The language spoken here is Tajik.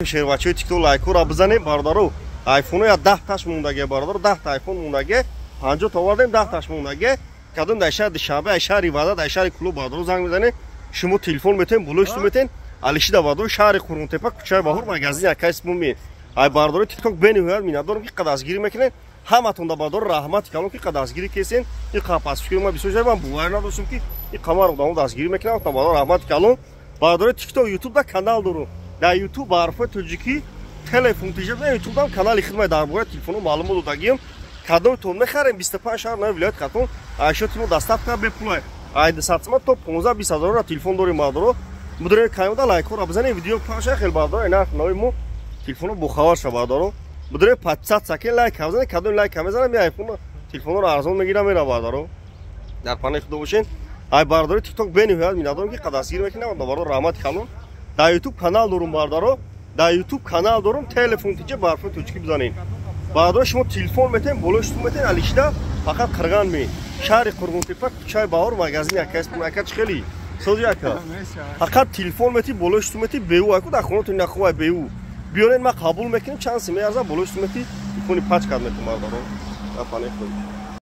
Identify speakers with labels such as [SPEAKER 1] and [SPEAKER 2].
[SPEAKER 1] Шербачаҳои ТикТок, лайкҳоро бизанем, бародаро. Айфоно я 10 таш мондагия, бародаро, 10та айфон мондагия. 50 та овардем, 10 таш мондагия. Кадом дар шаҳри Душанбе, ай шаҳри Ваҳдат, ай шаҳри Кӯлоб, бародаро, занг мезанем, шумо телефон метавем, болои шумо метавем. Алишида, бародаро, шаҳри Қурғонтепа, кӯчаи Баҳор, магазин якай мумин. Ай бародарои ТикТок бениҳоят миннатдорам, ки дастгирӣ мекунед. Ҳаматонда, бародаро, раҳмати калон, ки дастгирӣ кесен. И пасфикри ма бисёр шуда, ман боварӣ надоштам, ки и қамар одамо дастгирӣ мекунам. Бародаро, раҳмати калон. Бародарои ТикТок, Ютуб да канал дорум. Дар Ютуб ба ҳарфҳои тоҷикӣ «Телефон тиҷа». Ютубдам канали хидмат, дар бораи телефоно маълумот додагием. Кадомтон мехарем, 25 шаҳр нави вилояти Хатлон айшоти мо доставка бепулай. Ай 200 сомон то 15-20 ҳазорра телефон дорем, бародаро. Мудирои каёда, лайкҳоро бизанем, видео паша хел, бародаро, нарх нави мо телефоно бохабар ша, бародаро. Мудирои подписаться кен, лайк бизанем. Кадом лайк мезанам, айфон телефонро арзон мегирам, мера, бародаро. Дар панаи худо бошен. Ай бародарои ТикТок бениҳоят миннатдорам, ки дастгирӣ мекунам, бародаро, раҳмати калон. Дар Ютуб канал дорум, бародаро, дар Ютуб канал дорум «Телефон тиҷа», ба ҳарфҳои тоҷикӣ бизанем, бародаро. Шумо телефон метавем, болои шумо метавем. Алишида фақат қирған ме, шаҳри Қурғонтепа, кӯчаи Баҳор, магазин якас. Ака, чӣ хели сози, ака? Фақат телефон мети, болои шумо мети, беу аку дар хонатон нахувай, беу биёрен, ма қабул мекунем. Чанд си меарзам, болои шумо мети, телефони пачкат метум, бародаро. Дар панаи худо.